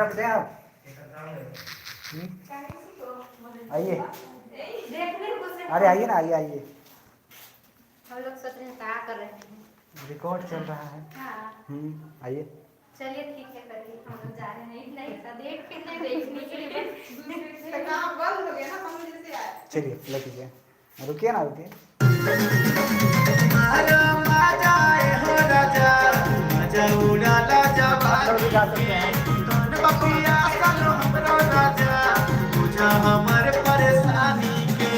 रख दें आप। आइए। अरे आइए ना, आइए आइए। हम लोग सोच रहे हैं क्या कर रहे हैं। रिकॉर्ड चल रहा है। हाँ। आइए। चलिए ठीक है, करिए, हम लोग जा रहे हैं। इतना ही था, देख के नहीं देखने के लिए बस। तो काम बंद हो गया ना, हम जैसे आए। चलिए ले लीजिए, रुकिए ना, रुकिए। आप लोग भी गा सकते हैं। हमर परेशानी के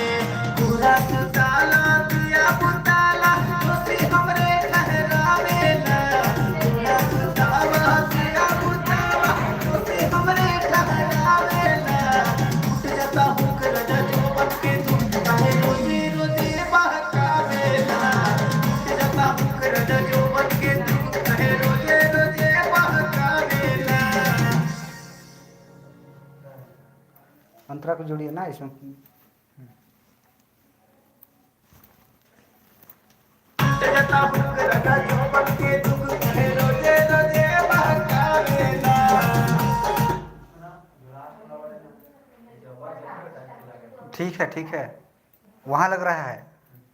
पूरा सुताला दिया बुताला खुशी हमरे ठहरावेला, पूरा सुताला दिया बुताला खुशी हमरे ठहरावेला। उठ जाता हूँ राजा जो बन के तू काहे रोजे रोजे बहकावेला, उठ जाता हूँ राजा जो बन के तू काहे रोजे रोजे बहकावेला। अंतरा को जोड़िए ना इसमें। ठीक है ठीक है, वहाँ लग रहा है।